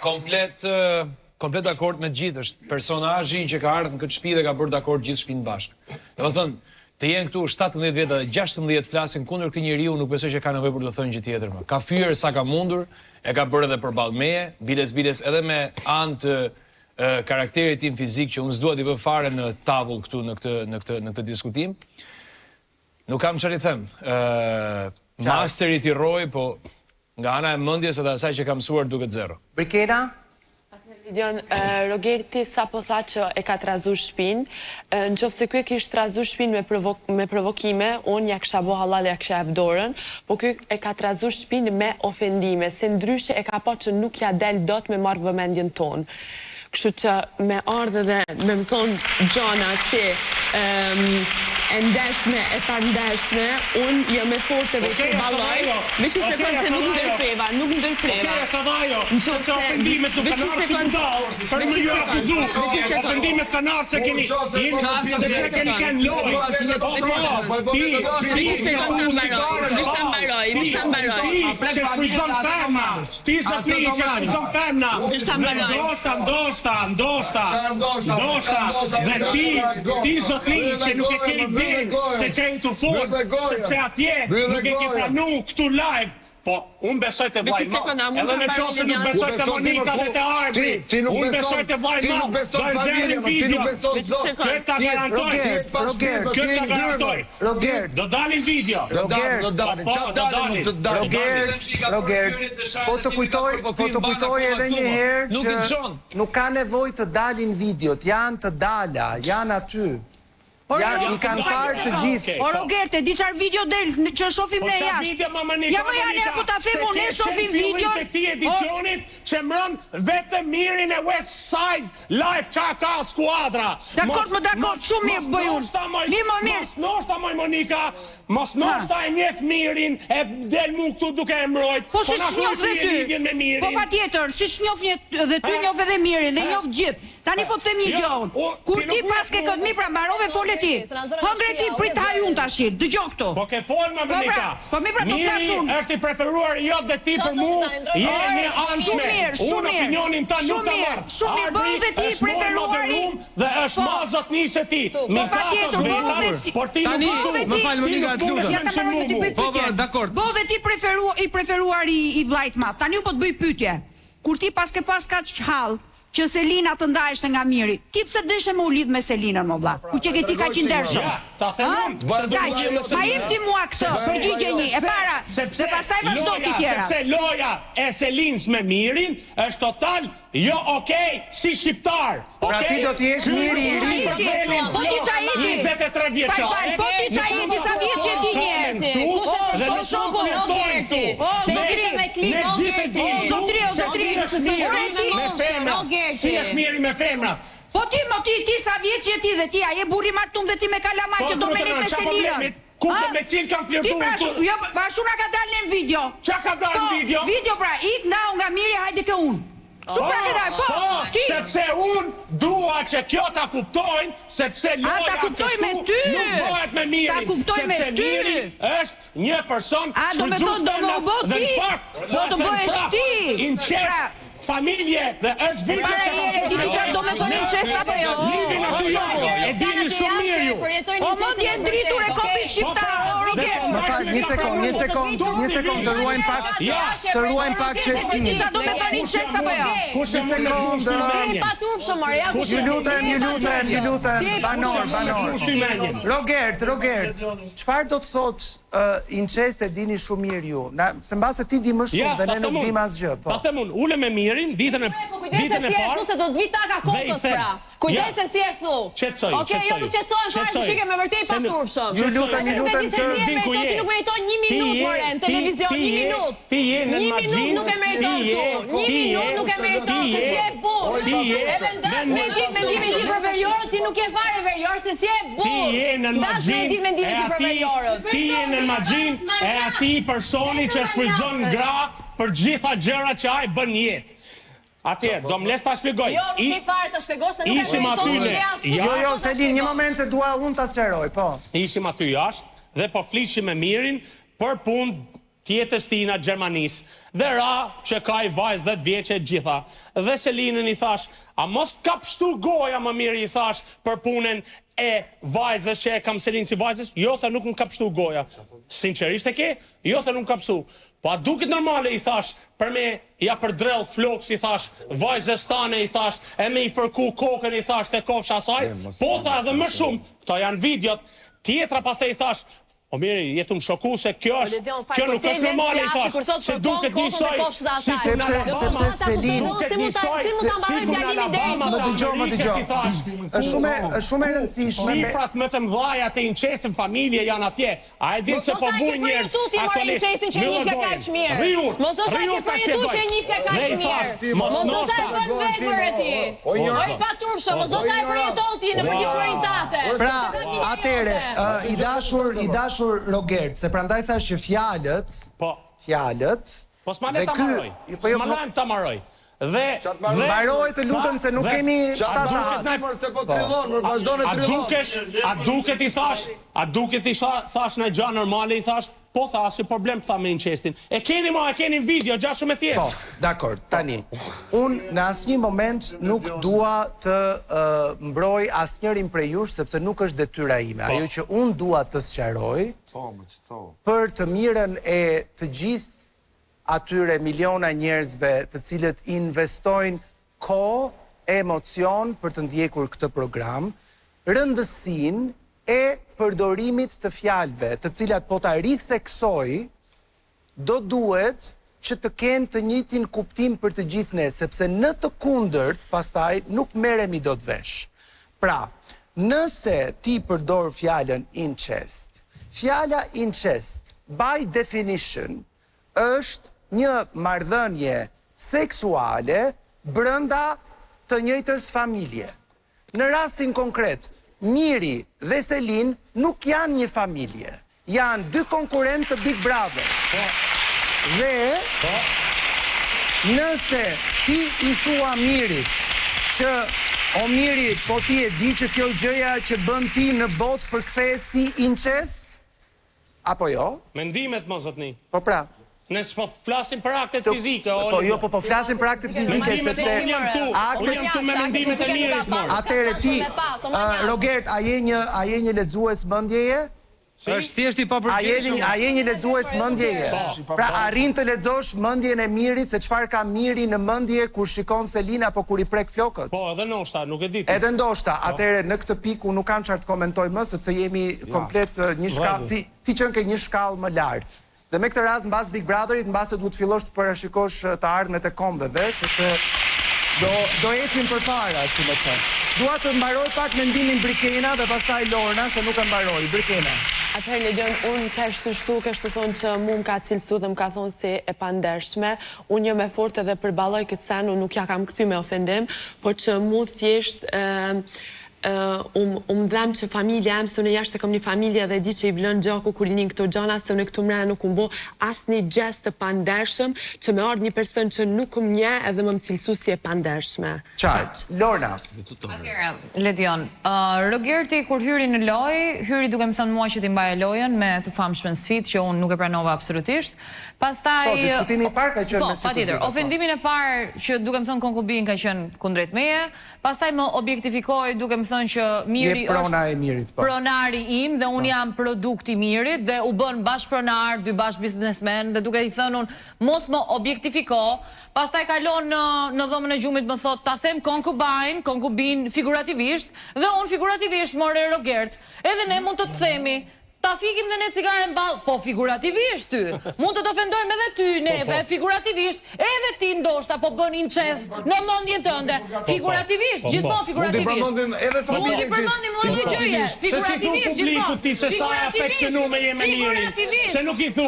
Komplet komplet dakord me të gjithë, është personazhi që ka ardhur në këtë shtëpi dhe ka bërë dakord gjithë shtëpinë bashkë. Domethënë, të jenë këtu 17 veta dhe 16 flasin kundër këtij njeriu, nuk besoj që ka nevojë për të thënë gjë tjetër më. Ka fyer sa ka mundur, e ka bërë edhe përballë meje, biles biles edhe me anë të karakterit tim fizik që unë s'dua t'i vë fare në tavëll këtu në këtë në këtë në këtë diskutim. Nuk kam çfarë t'i them. Ë masteri t'i rroj, po nga ana e mendjes edhe asaj që kam mësuar duket zero. Brikena? Atëherë Lidion, Rogerti sapo tha që e ka trazu shpinë, në qoftë se ky e kish trazu shpinë me me provokime, unë ja kisha bo hallall ja kisha jap dorën, po ky e ka trazu shpinë me ofendime, se ndryshe e ka pa që nuk ja del dot me marrë vëmendjen tonë. Kështu që me ardhë dhe me më thonë gjana si e ndershme e pandershme, unë jam e fortë edhe i përballoj, veç një sekondë se nuk ndërpreva, nuk ndërpreva. Në qoftë se, veç një sekondë, veç një sekondë, veç një sekondë. Veç një sekondë ta mbaroj, veç ta mbaroj, veç ta mbaroj. Ti zotni që shfrytëzon femna dhe ndoshta ndoshta ndoshta ndoshta dhe ti ti zotni që nuk e ke idenë se ça je tu fol sepse atje nuk e ke pranu këtu live po unë besoj te vllai i madh edhe në qoftë se nuk besoj te Monika dhe te Arbri unë besoj te vllai i madh do e nxjerrim video këtë ta garantoj këtë ta garantoj Rogert. Do dalin video. Rogert. Do dalin. Po, do dalin. Rogert, Rogert. Po të kujtoj, po të kujtoj edhe një herë që nuk ka nevojë të dalin videot, janë të dala, janë aty. Ja, i kanë parë të gjithë. O Rogert, e di çfarë video del që shohim po ne jashtë. Video, ma Monika, ja, ja, ne po ta them unë, ne shohim video. Të këtij edicionit që mbron vetëm Mirin e West Side Life ça ka skuadra. Dakord, më dakord, shumë mirë bëj unë. Mirë, më mirë. Mos ndoshta moj Monika, mos ndoshta e njeh Mirin, e del mu këtu duke e mbrojt. Po si s'njoh dhe ty. Po patjetër, si s'njoh një dhe ty njoh edhe Mirin dhe njoh gjithë. Tani po të them një gjë unë. Kur ti paske këtë mirë pra mbarove fole ti. Hëngre ti prit të haj unë tash. Dëgjo këtu. Po ke fol më po pra, Po mirë pra do flas unë. Miri është i preferuari jot dhe ti për mu je e anshme. Shumë mirë, shumë mirë. Unë opinionin tënd nuk ta marr. Shumë mirë, bëhu dhe ti i preferuari. Dhe është ma zotni se ti. Po patjetër, bëhu dhe ti. Por ti nuk bëhu Më fal Monika, të lutem. Ja ta mbaroj të bëj Po, po, pyetje. dakord. Bëhu dhe ti preferu i preferuari i vllait madh. Tani unë po të bëj pyetje. Kur ti paske pas kaq hall që Selina të ndaheshte nga Miri, ti pse deshe me u lidh me Selinën mo vlla? Kur qe ke ti kaq i ndershëm? Ja, ta them unë, Ë? Kaq. Ma jep ti mua këtë përgjigje një, e para, sepse dhe pastaj vazhdo ti tjera. Sepse loja e Selinës me Mirin është total jo okay si shqiptar. Pra ti do të jesh Miri i ri. Po ti ça je ti? 23 vjeçar. Fal, fal, po ti ça je ti sa vjeç je ti një herë? Kush e O Rogerti? O zotri, ne gjithë e dimë. O zotri, o zotri, ore ti me femra. Si është Miri me femrat? Po ti, mo ti, ti sa vjeç je ti dhe ti, a je burrë i martum dhe ti me kalamaj Po, që do me nejt me Selinën? Ku me cilë kam Ti flirtuar pra, këtu? jo, pa ashtu na ka dalë në video. Ça ka dalë në video? Po, video pra, ik ndau nga Miri, hajde ke unë. Shumë pra ke dalë, po, Po, ti. sepse unë dua që kjo ta kuptojnë, sepse loja ta kuptoj me kështu ty. nuk bëhet me Mirin. Ta kuptoj me sepse ty. Miri është një person A, do me thonë, do me u bë dhe ti. në fakt, Do të po e them bëhesh prapë, ti. Incest, Pra- familje dhe është E video para që herë, di ti çfarë do me thonë incest apo jo? Lidhin aty jo, e dini shumë mirë ju. O mendje ndritur e kombit shqiptar, o Rogert. Më fal, një sekond, një sekond, një sekond, të ruajmë pak, të ruajmë pak qetësinë. Çfarë do me thënë incest apo jo? Kush e Një mund me sekond, mushty mendjen? Paturpshëm, more, ja kush Ju lutem, ju lutem, ju lutem, banor, banor. Mushty mendjen. Rogert, Rogert, çfarë do të thotë uh, incest e dini shumë mirë ju? Na, se mbase ti di më shumë Ja, dhe ta ne them nuk unë. dim asgjë, po. Ta them unë, ule me Mirin ditën e Po kujdes se ditën e si e parë. thu se do të vi taka Dhe i kokës them, pra. Kujdes ja. se si e thu. Qetësoj, Okej, jo qetësoj. nuk qetësohem fare, Qetësoj. se shike me vërtet Se nuk- paturpshëm. Ju lutem, ju Nuk e lutem di se të si e din ku meriton, je. ti nuk meriton një Ti minutë je- more në ti- televizion, ti një je- minutë. Ti je në Një minutë magjinë, nuk e meriton ti je- këtu. Një ti je- minutë nuk e meriton ti se je- si e burr. Ti je Edhe ndash në me ditë mendimin ti për veriorët, ti nuk je fare verior se si e burr. Ti je në Ndash me magjinë ditë mendimin e ti për atij- veriorët. Ti je në magjinë e atij personi që shfrytëzon gra për gjitha gjërat që ai bën në jetë. Atëherë, do më lesh ta shpjegoj. Jo, nuk I- ke fare të shpjegosh se nuk e Ishim meriton aty nuk ne. ke askush. Ja. Jo, jo, Selin, një moment se dua unë ta sqaroj, po. Ishim aty jashtë dhe po flishim me Mirin për punë. Të jetës tina Gjermanisë dhe ra që ka i vajzë 10 vjeçe e gjitha dhe Selinën i thash a mos të ka pshtu goja më mirë i thash për punën e vajzës që e kam Selinë si vajzës jo tha nuk më ka pshtu goja sinqerisht e ke jo tha nuk më ka pshtu po a duket normale i thash për me ja përdredh flokët i thash vajzës tane i thash e me i fërku kokën i thash te kofsha saj po tha edhe më shumë këto janë videot tjetra pastaj i thash O Miri, je tu më shoku se kjo është, kjo nuk është normale i thash, se duket njësoj, sikur në Alabama, sepse duket njësoj, sikur në Alabama të Amerikës i thash, është shumë është shumë e rëndësishme. Shifrat më të mëdha të incestit në familje janë atje. A e din se po bujnë njerëz aktualisht? Mbylle gojën. Rri urtë, Mos do sa ke përjetu që e njihke kaq mirë. Mos do sa e bën vetë more ti. O i paturpshëm, mos do sa e përjeton ti në përditshmërinë tate. Pra, atëherë, i dashur, i dashur Rogert, se prandaj thash që fjalët, po. fjalët, Po s'ma le ta mbaroj. Po jo, s'ma lë ta mbaroj. Dhe dhe mbaroj të lutem se nuk kemi 7 sahat. Se po trillon, më vazhdon e trillon. A dukesh, a duket i thash, a duket i thash naj gja normale i thash, Po tha, asnjë problem tha me incestin. E keni mo, e keni në video, gja shumë e thjeshtë. Po, dakord, tani, unë në asnjë moment nuk dua të mbroj asnjërin prej jush sepse nuk është detyra ime. Ajo që unë dua të sqaroj për të mirën e të gjithë atyre miliona njerëzve të cilët investojnë kohë, emocion për të ndjekur këtë program, rëndësinë e përdorimit të fjalëve, të cilat po ta ritheksoj, do duhet që të kenë të njëjtin kuptim për të gjithë ne, sepse në të kundërt pastaj nuk merremi dot vesh. Pra, nëse ti përdor fjalën incest, fjala incest by definition është një marrëdhënie seksuale brenda të njëjtës familje. Në rastin konkret, Miri dhe Selin nuk janë një familje. Janë dy konkurrentë të Big Brother. Dhe nëse ti i thua Mirit që o Miri, po ti e di që kjo gjëja që bën ti në botë përkthehet si incest? Apo jo? Mendimet mo zotni. Po pra. Ne s'po flasim për aktet fizike, o Po jo, po po flasim për aktet fizike sepse unë jam këtu, unë jam këtu me mendimet e Mirit mor. Atëherë ti, Rogert, a je një a je një lexues mendjeje? Është thjesht i papërgjegjshëm. A je një lexues mendjeje? Po. Pra arrin të lexosh mendjen e Mirit se çfarë ka Miri në mendje kur shikon Selin apo kur i prek flokët? Po, edhe ndoshta, nuk e di. Edhe ndoshta, atëherë në këtë pikë unë nuk kam çfarë të komentoj më sepse jemi komplet një shkallë ti ti qenke një shkallë më lart. Dhe me këtë rast mbas Big Brotherit mbase duhet të fillosh të parashikosh të ardhmet e kombeve, sepse do do ecim përpara, si me thënë. Dua të mbaroj pak mendimin Brikena dhe pastaj Lorna, se nuk e mbaroi. Brikena. Atëherë Ledion, unë keshtu shtu, keshtu thonë që mu më ka cilësu dhe më ka thonë si e pandershme, unë jam e fortë edhe përballoj këtë sen, unë nuk ja kam kthy me ofendim, por që mu thjesht Um um dhem që familja jem se unë jashtë e kom një familje dhe e di që i vlon gjaku kur i nin këto gjana se unë këtu mrena nuk kum bo asnjë gjest të pandershëm që me ardh një person që nuk më njeh edhe me më cilësu si e pandershme. Qartë. Lorna. Atëherë, Ledion, Rogerti kur hyri në lojë, hyri duke më thënë mua që t'i mbaja lojën me të famshmen sfidë që unë nuk e pranova absolutisht. Pastaj Po, diskutimi i parë ka qenë me si Po, patjetër. Ofendimin e parë që duke më thënë konkubinë ka qenë kundrejt meje. Pastaj më objektifikoi duke më thënë që Miri prona e Mirit, po. pronari im dhe unë jam produkt i Mirit dhe u bënë bashkëpronarë, dy bashkëbiznesmenë dhe duke i thënë unë mos më objektifiko. Pastaj kalon në në dhomën e gjumit më thotë ta them concubine, konkubinë figurativisht dhe unë figurativisht more Rogert. Edhe ne mund të të themi Ta fikim dhe ne cigaren në ballë, po figurativisht ty. Mund të të ofendojmë edhe ty neve, po, po. figurativisht, edhe ti ndoshta po bën incest në mendjen tënde. Figurativisht, po, gjithmonë figurativisht. Mund t'i përmendim edhe familjen. Mund t'i përmendim lloj lloj gjëje, figurativisht gjithmonë. Ti se sa e afeksionume je me Mirin. Pse nuk i thu?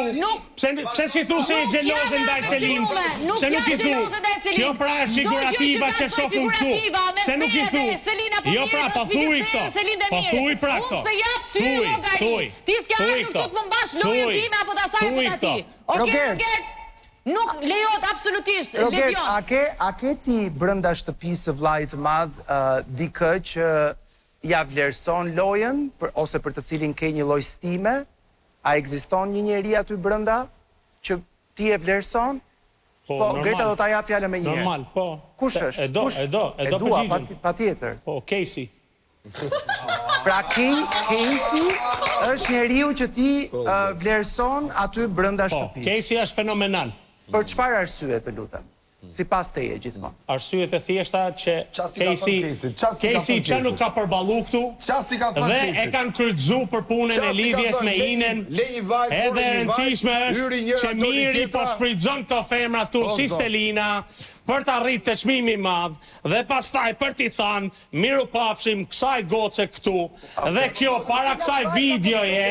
Pse pse s'i thu se je xheloze ndaj Selinës? Pse nuk i thu? Kjo pra është figurativa që shoh unë këtu. Pse nuk i thu? Jo pra, po thuj këto. Po thuj pra këto. Unë s'të jap ty llogari. Ti s'ke ardhur këtu të më mbash lojën time apo të asaj apo të atij. Okej Rogert. Nuk lejohet absolutisht, Rogert, a ke a ke ti brenda shtëpisë së vëllait të madh dikë që ia vlerëson lojën për ose për të cilin ke një lloj stime? A ekziston një njeri aty brenda? që ti e vlerëson? Po, po Greta do ta jap fjalën menjëherë. Normal, po. Kush është? E do, Kush? e do, e do E dua, përgjigjen. patjetër. Po, Kejsi. Pra Kejsi është njeriu që ti po, vlerëson aty brenda po, shtëpisë. Kejsi është fenomenal. Për çfarë arsye të lutem? Sipas teje gjithmonë. Arsyet e thjeshta që Kejsi Kejsi që nuk ka përballu këtu dhe e kanë kryqëzu për punën e lidhjes me Inen. Edhe e rëndësishme është që Miri po shfrytëzon këto femra këtu si Stelina për të arritë te çmimi i madh dhe pastaj për t'i thanë Mirupafshim kësaj goce këtu dhe kjo para kësaj videoje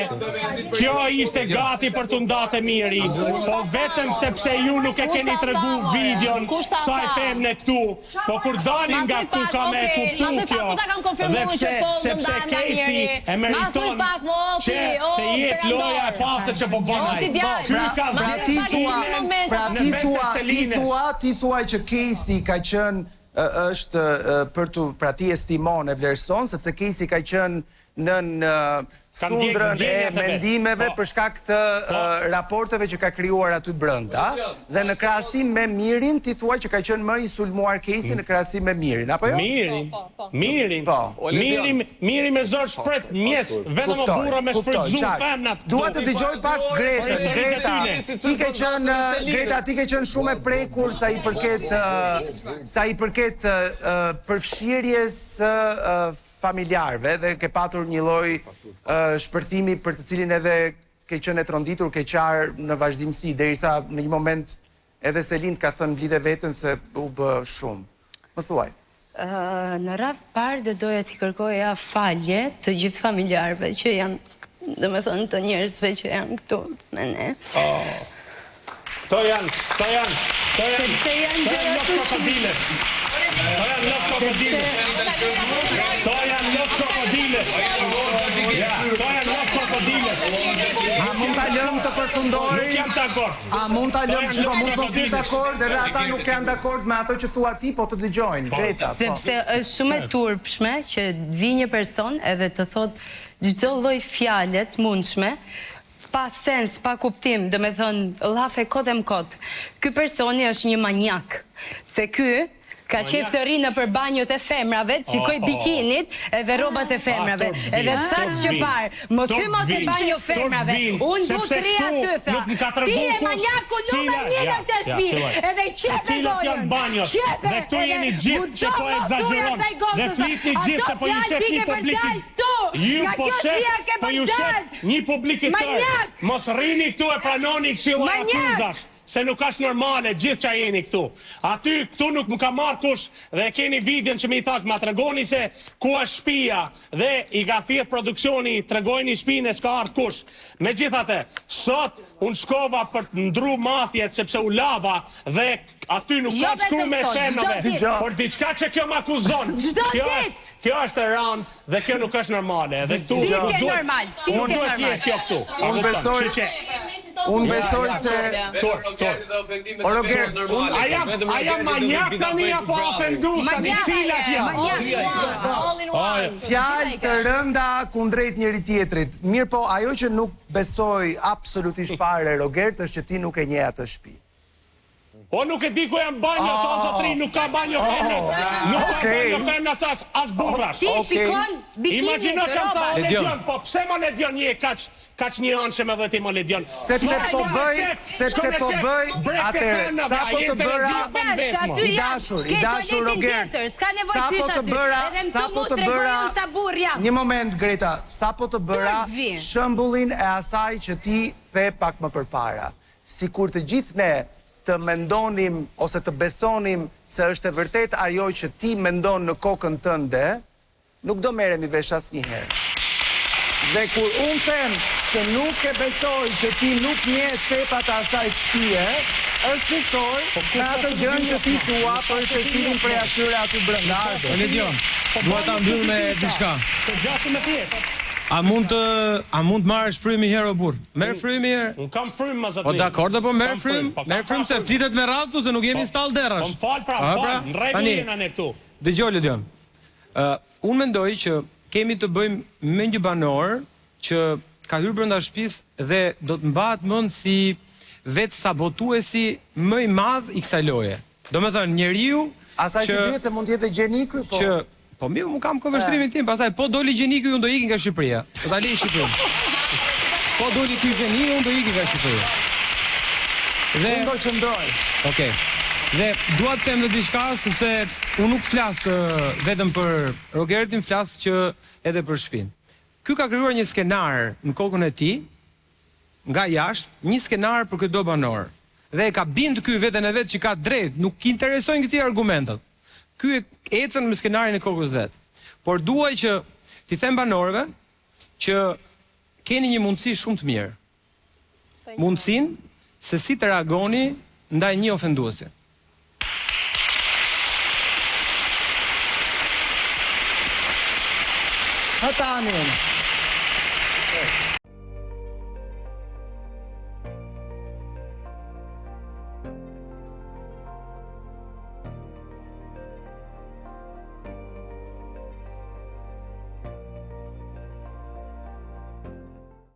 kjo ishte gati për t'u nda te Miri po vetëm sepse ju nuk e keni tregu videon kësaj femne këtu po kur dalin nga këtu ka me e kuptu kjo dhe pse sepse Kejsi e meriton që të jetë loja e pastër që po bën ai ky ka Pra ti thua pra ti thua ti thua ti thua që Kejsi ka qenë është për t'u pra ti estimon e vlerëson sepse Kejsi ka qenë nën sundrën e mendimeve po. për shkak të po. raporteve që ka krijuar aty brenda dhe në krahasim me Mirin ti thua që ka qenë më i sulmuar Kejsi në krahasim me Mirin apo jo? Mirin. Po, po, Mirin. Po. Miri Miri me zor shpret mjes vetëm o burra me shfrytëzu femnat. Dua të dëgjoj pak Gretën, Greta. Ti ke qenë Greta, ti ke qenë shumë e prekur sa i përket Sa i përket përfshirjes së familjarëve dhe ke patur një lloj shpërthimi për të cilin edhe ke qenë e tronditur, ke qarë në vazhdimësi, derisa në një moment edhe Selin të ka thënë mblidhe veten se u bë shumë. Më thuaj. Në radhë të parë do doja t'i kërkoja falje të gjithë familjarëve që janë, domethënë të njerëzve që janë këtu me ne. Oh. Këto janë, këto janë, këto janë, Sepse janë gjëra të krokodilesh. Këto janë lot krokodilesh. Këto janë lot krokodilesh. Ja, këto janë lot krokodilesh. A mund ta lëmë të përfundojë? Nuk jam dakord. A mund ta lëmë, shiko, mund të mos jesh dakord, edhe ata nuk janë dakord me ato që thua ti, po të dëgjojnë. Po. Greta, po. Sepse është shumë e turpshme që të vijë një person edhe të thotë çdo lloj fjale të mundshme, pa sens, pa kuptim, domethënë llafe kot e më kot. Ky personi është një manjak, se ky ka qejf të rri nëpër banjot e femrave, të shikojë bikinit edhe rrobat e femrave. Edhe të thashë që parë, mos hy mo te banjo femrave, unë du të rri aty, tha. Ti je manjaku numër një në këtë shtëpi, edhe qepe gojën, qepe, edhe mundo mos thuaj asaj gocës, ato fjalë ti ke për dalë këtu, nga kjo shtëpia ke për dalë. Një publik i tërë, mos rrini këtu e pranoni kësi lloj akuzash, se nuk është normale gjithë ça jeni këtu. Aty këtu nuk më ka marrë kush dhe e keni videon që më i thashë, ma tregoni se ku është shtëpia dhe i ka thirr produksioni, tregojeni shtëpinë e s'ka ardhur kush. Megjithatë, sot unë shkova për të ndru mathjet sepse u lava dhe aty nuk jo ka shkru me femnave, por diçka që kjo më akuzon. Çdo ditë. Kjo është e rëndë dhe kjo nuk është normale. Dhe këtu Ti s'je normal, ti nuk duhet të jetë kjo këtu. Unë besoj që Unë besoj se Tur, tur. O Roger, unë a jam a jam manjak tani apo ofendues tani cilat janë? Fjalë të rënda kundrejt njëri tjetrit. Mirëpo, ajo që nuk besoj absolutisht fare Rogert është që ti nuk e njeh atë shtëpi. O nuk e di ku janë banjot, o zotri, nuk ka banjo femnash. Nuk ka banjo femnash as as burrash. Ti shikon bikinit, Imagjino ça më tha o Ledion, po pse mo Ledion je kaq kaq njëanshëm edhe ti mo Ledion. Sepse po bëj, sepse po bëj, atëherë sapo të bëra i dashur, i dashur Rogert. Sapo të bëra, sapo të bëra një moment Greta, sapo të bëra shembullin e asaj që ti the pak më përpara. Sikur të gjithë ne të mendonim ose të besonim se është e vërtetë ajo që ti mendon në kokën tënde, nuk do merremi vesh asnjëherë. Dhe kur unë them që nuk e besoj që ti nuk njeh cepat e asaj shtëpie, është njësoj me atë gjënë që ti thua për secilin prej atyre aty brenda. Ledion, dua ta mbyll me diçka. A mund të a mund të marrësh frymë një herë o burrë? Merr frymë një herë. Unë kam frymë ma zotni. Po dakord, po merr frymë, po merr frymë se flitet me radhë këtu se nuk jemi po, stallë derrash. Po më fal pra, më fal, në rregull pra, jena ne këtu. Dëgjo Ledion. Ë, unë mendoj që kemi të bëjmë me një banor që ka hyrë brenda shtëpisë dhe do të mbahet mend si vetësabotuesi më i madh i kësaj loje. Domethënë njeriu Asaj s'i dihet se mund të jetë dhe gjeni ky, po. Që po mirë, unë kam këndvështrimin tim, pastaj po doli gjeni ky unë do iki nga Shqipëria. Do ta lej Shqipërinë. Po doli ky gjeni, unë do iki nga Shqipëria. Dhe unë do qëndroj. Okej. Dhe dua të them dhe diçka sepse unë nuk flas vetëm për Rogertin, flas që edhe për shtëpinë. Ky ka krijuar një skenar në kokën e tij, nga jashtë, një skenar për këdo banor. Dhe e ka bind ky veten e vet që ka drejt, nuk i interesojnë këtij argumentat. Ky ecën me skenarin e kokës vet. Por dua që t'i them banorëve që keni një mundësi shumë të mirë. Mundësinë se si të reagoni ndaj një ofenduesi. Hë tani.